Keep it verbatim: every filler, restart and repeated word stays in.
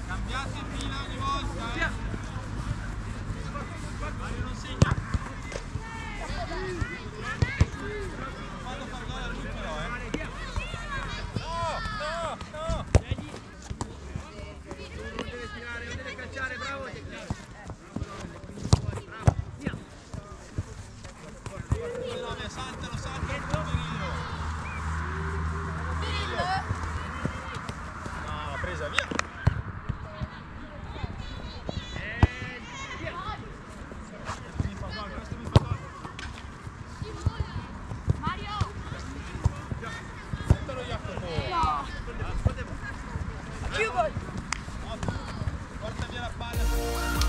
Cambiate fila ogni volta, eh. Mario non segna. Quando fa gol lui però, eh. No, no, no. Deve tirare, deve calciare, bravo. Saltalo, saltalo, poverino. No, la presa, via. Mi fa gol, questo mi fa gol. Saltalo, Jacopo. Più gol. Porta via la palla.